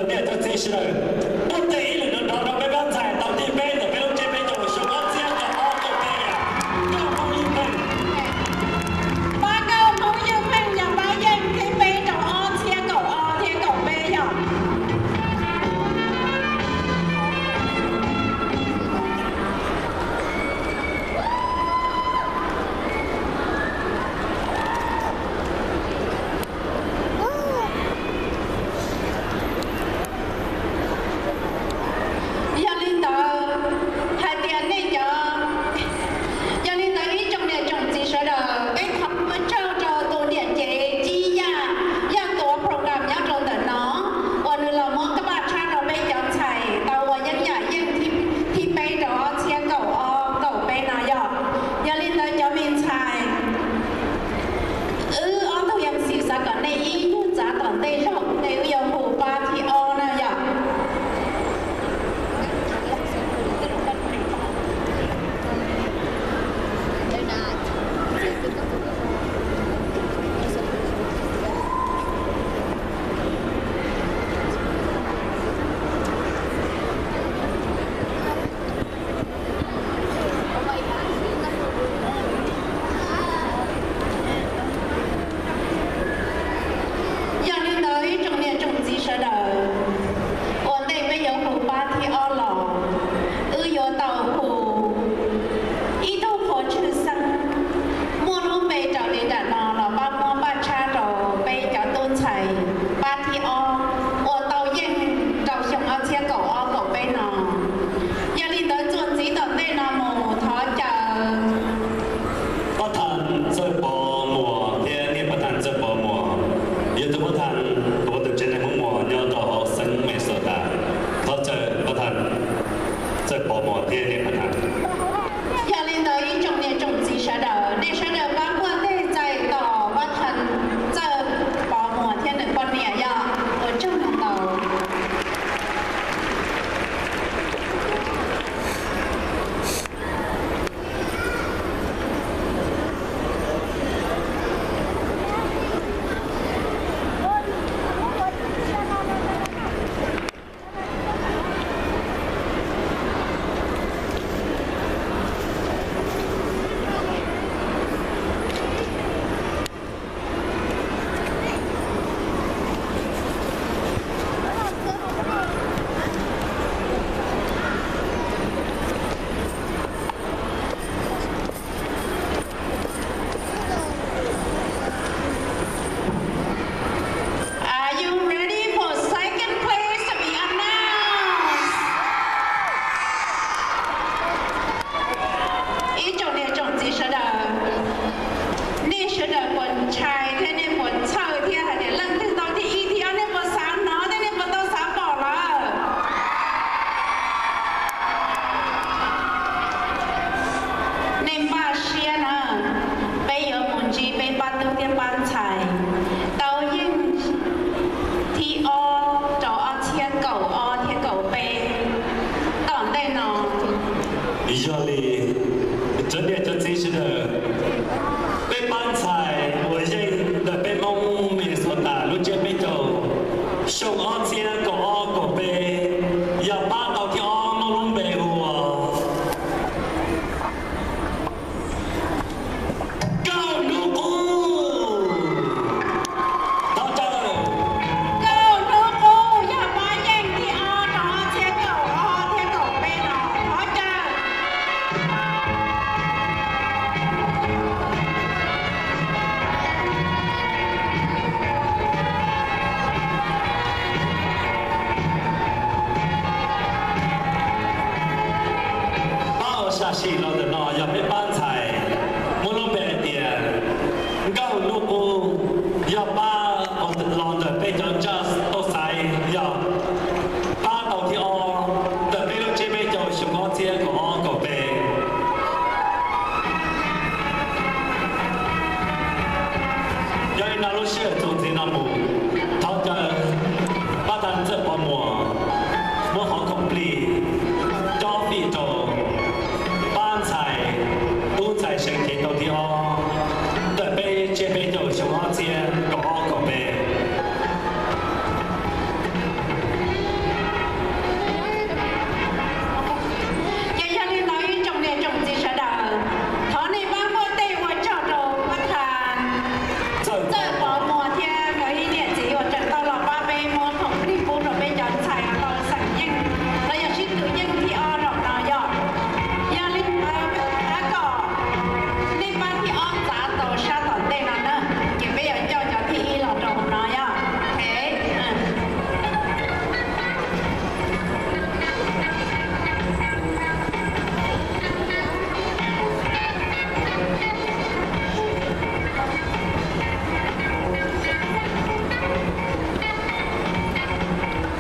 Niam cov txiv sawv daws, tuaj tes ib lwm nrov nrov rau peb pab ntxhais tau thib peb ntawm peb lub tsiab peb caug xyoo ob txhiab kaum ob kaum peb yom. Nkauj Hmoob Ywg Pheej. Pab Nkauj Hmoob Ywg Pheej yog pab yeej thib peb rau ob txhiab kaum ob thiab kaum peb yom. Yog li ntawd, hais tias nej cov, yog li ntawd ib tsoom niam tsoom txiv sawv daws, peb thov ua tsaug rau tus niam cev Cib Yaj, Yaj Tuav program nyob rau ntawm no, uas nws los muab kab paj tshab rau peb cov ntxhais tau ua yeeb yam yeej thib peb rau ob txhiab kaum ob kaum peb no yom. Yog li ntawd cov me ntxhais, wb ob tug yeej xis xav kom nej ib nyuag txav tom ntej zog, nej wb yuav hu pab thib ob na yom. Yog li ntawd ib tsoom niam tsoom txiv sawv daws, ua ntej peb yuav hu pab thib ob los, wb yuav tau hu ib tug qhua tshwj xeeb muaj lub npe raws li nram no los pab muab paj tshab rau peb cov tub ntxhais pab thib ob uas tau yeej rau xyoo ob txhiab kaum ob kaum peb no. Yog li ntawd txuas ntxiv tom ntej no mus thov caw Pab Thas Txawj Pov Muas thiab niam Pab Thas Txawj Pov Muas, yog tus Pab Thas tuav tus tsev neeg Hmoob Muas nyob rau hauv xeev Minnesota. Thov caw Pab Thas Txawj Pov Muas thiab niam Pab Thas. Yog li ntawd ib tsoom niam tsoom txiv sawv daws, nej sawv daws pab muaj tej txais tos Pab Thas Txawj Pov Muas thiab nws poj niam yog ua tsaug ntau. Are you ready for second place to be announced? Ib tsoom niam tsoom txiv sawv daws, nej sawv daws puas ntshai thiab nej puas txhawj thiab hais tias leej twg tau thib ib thib ob, nej puas xav hnov thiab nej puas tau xav pom lawm? Nej npaj siab na, peb yuav mus ntsib peb pab tub thiab pab ntxhais tau yeej thib ob rau ob txhiab kaum ob thiab kaum peb tom ntej no. Yog li, cov niam cov txiv sawv daws, peb pab ntxhais uas yeej ntawm peb Hmoob Minnesota lub tsiab peb caug xyoo ob txhiab kaum ob kaum peb yog pab tau thib ob muaj lub npe hu ua Nkauj Hnub Qub. Thov caw. Nkauj Hnub Qub yog pab yeej thib ob rau ob txhiab kaum ob thiab kaum peb no. Thov caw. Pab uas sam sim los ntawm no yog peb pab ntxhais muaj lub npe hais tias Nkauj Hnub Qub, yog pab los ntawm peb cov judge tau xaiv yog pab tau thib ob ntawm peb lub tsiab peb caug xyoo ob txhiab kaum ob kaum peb. Yog li no lub sij hawm txuas ntxiv no mus, thov caw pab Thas Txawj Pov Muas muab qhov khoom plig cob fij rau pab ntxhais tub ntxhais seev cev tau thib ob ntawm peb tsiab peb caug xyoo ob txhiab kaum ob kaum peb.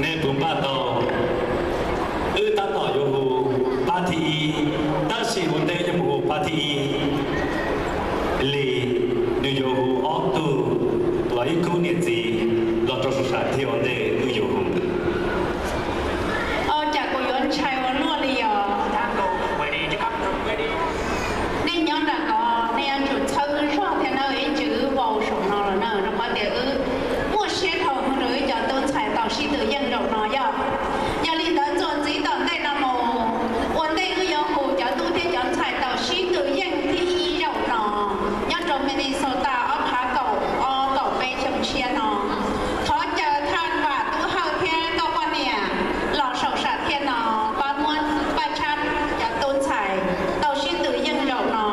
Nej puas npaj tau? Wb tab tom yuav hu pab thib ib, tab sis ua ntej yuav mus hu pab thib ib li, nws yuav hu ob tug los ib khub niam txiv los rau saum sam thiaj ua ntej wb yuav hu. Ua cas kuv yuav ntshai ua luaj li os? Nej nyob nram ko, nej yuav tsum txhawb wb zog thiab na, ib ntsis wb vau saum no los na, rau qhov tias wb muaj siab dhau rau wb cov tub ntxhais tau sib tw yeej zaum no yog. Yog li ntawd txuas ntxiv tom ntej no mus, ua ntej wb yuav hu cov tub thiab cov ntxhais tau sib tw yeej thib ib zaum no, nyob rau Minnesota ob phav kaum ob kaum peb xyoo tshiab no, thov caw Thaj Vam Tub Hawj thiab nkauj poj niam los saum sam thiaj no, pab muab paj tshab cov tub ntxhais tau sib tw yeej zaum no.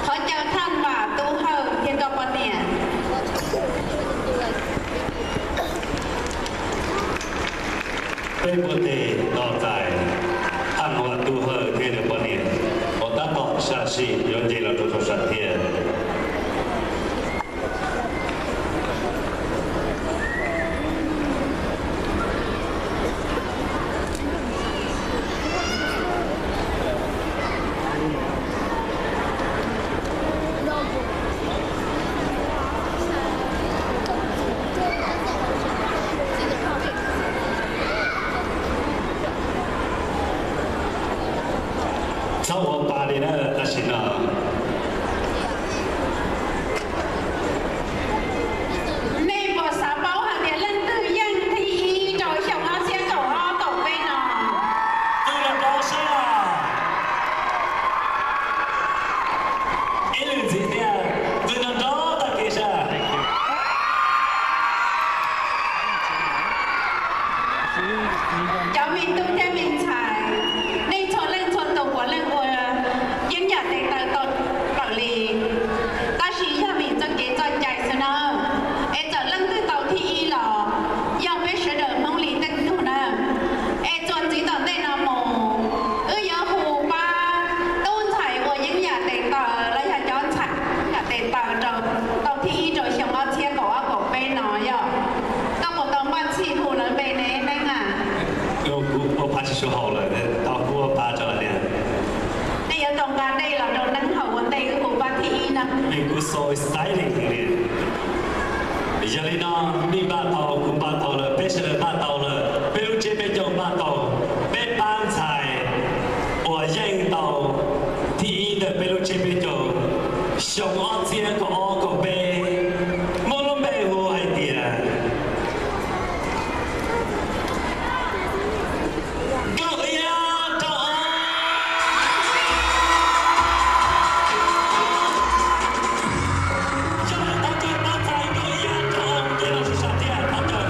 Thov caw Thaj Vam Tub Hawj thiab nkauj poj niam. Peb npuaj teg tos txais Thaj Vam Tub Hawj thiab nws poj niam uas tab tom sam sim yuav nce los rau saum sam thiaj. Txhob ua pa li na tam sim no. Nej puas xav paub hais tias leej twg yeej thib ib rau xyoo ob txhiab kaum ob kaum peb no? Tus los rau sab. Ib lwm ntxiv thiab, tus los rau tag kis sab. Cov me tub thiab me ntxhais, nej txhua leej txhua tus puav leej ua yeeb yam tes taw tau lawm li, tab sis yog vim txoj kev txoj cai xwb na. Es txawm leej twg tau thib ib los yog peb sawv daws Hmoob li tej tug na. Es txuas ntxiv tom ntej no mus, wb yuav hu pab tub ntxhais ua yeeb yam tes taw los yog cov ntxhais yeeb yam tes taw rau tau thib ib rau xyoo ob txhiab kaum ob kaum peb no yog. Koj puas tau npaj txhij hu lawv npe ne Neeb a? Kuv ua pab tsis tshua haum lawm, tau kuv ua pab tso niam. Nej yuav tau nqa dej los rau Neeb haus ua ntej wb hu pab thib ib na. Vim kuv so excited li. Yog li no, nej npaj tau, kuv npaj tau lawm, peb sawv daws npaj tau lawm, peb lub tsiab peb caug npaj tau, peb pab ntxhais uas yeej tau thib ib ntawm peb lub tsiab peb caug xyoo ob txhiab kaum ob kaum peb muaj lub npe hu hais tias Nkauj Iab Rau Ob. Yog lawm thov caw pab ntxhais Nkauj Iab Rau Ob nce los saum sam thiaj, thov caw.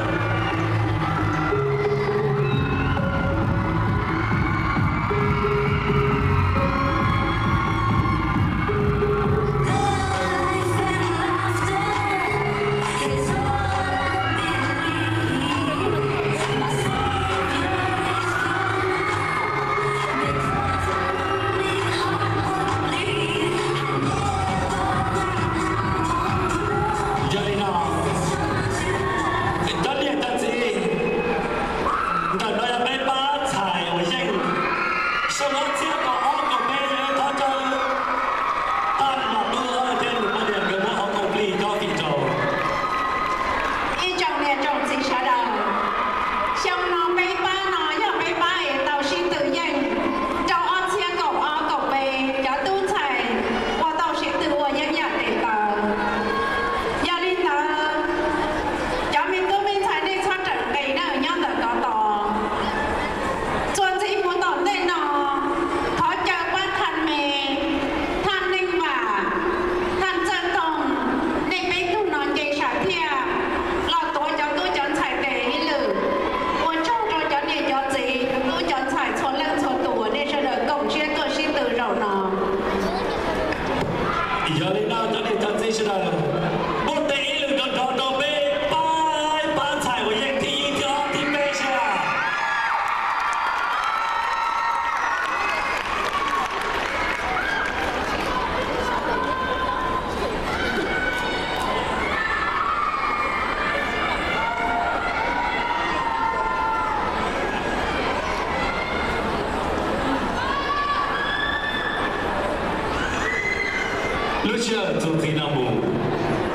Txuas ntxiv no mus,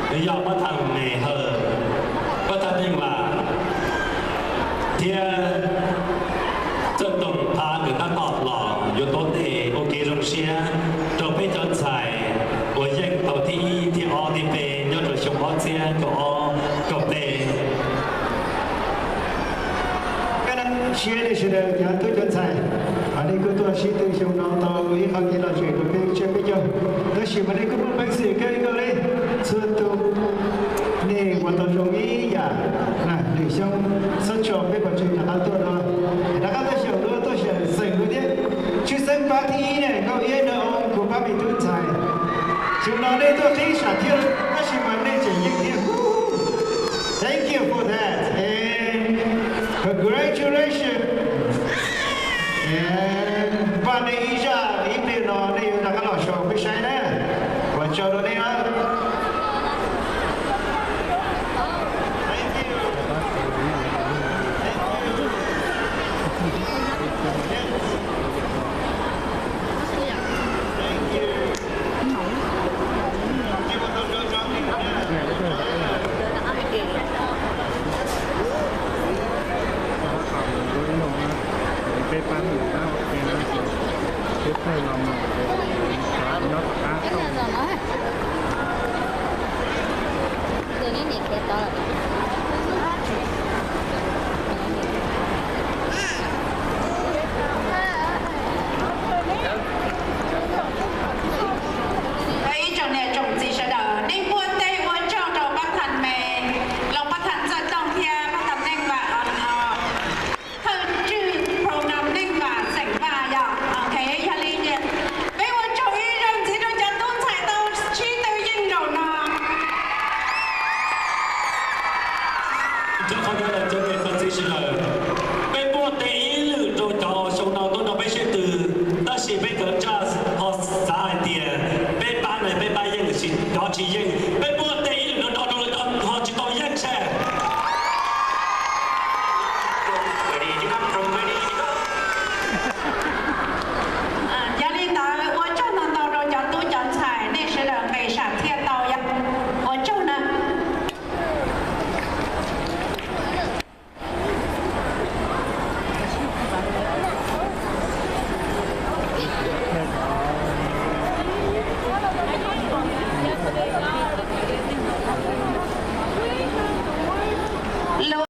nws yog pab thaj Mes Hawj, pab thaj Neej Vam thiab Txawj Toom Phav nkawd tab tom los yuav tuav tes ua kev zoo siab rau peb cov ntxhais uas yeej tau thib ib, thib ob, thib peb nyob rau xyoo ob txhiab kaum ob kaum peb. Siab nej sawv daws cov tub cov ntxhais, nej kuj tuaj sib tw xyoo no tau ib qho kev lom zem rau peb tsiab peb caug, tab sis mas nej kuj muaj peev xwm kawg nkaus li. Txhua tus nej ua tau zoo ib yam, lwm xyoo xob tso peb pov tseg rov qab tuaj no, rov qab tuaj xyaum dua, tuaj xyaum xeem dua thiab. Tshwj xeeb pab thib ib ne, Nkauj Iab Nraug Oo, kuv pab me tub ntxhais. Xyoo no nej tuaj qhib sam thiab, tab sis mas nej tseem yeej thiab. Thank you for that and congratulations. Npaj nej ib zaj ib pliag no nej yuav rov qab los show peb saib na. Ua tsaug rau nej os. Peb pab mus tab ua ke na, peb pawg los mus nyob tom qab. Ib tsoom niam tsoom txiv sawv daws, nej muaj tej ua tsaug rau pab thaj Mes, los pab thaj Txawj Toom thiab pab thaj Neej Vam os. Thawj tswj program Neej Vam xeem Vaj yom. Ok, yog li peb ua tsaug ib zaug ntxiv rau cov tub ntxhais tau sib tw yeej zaum no. Rau qhov cov niam cov txiv sawv daws,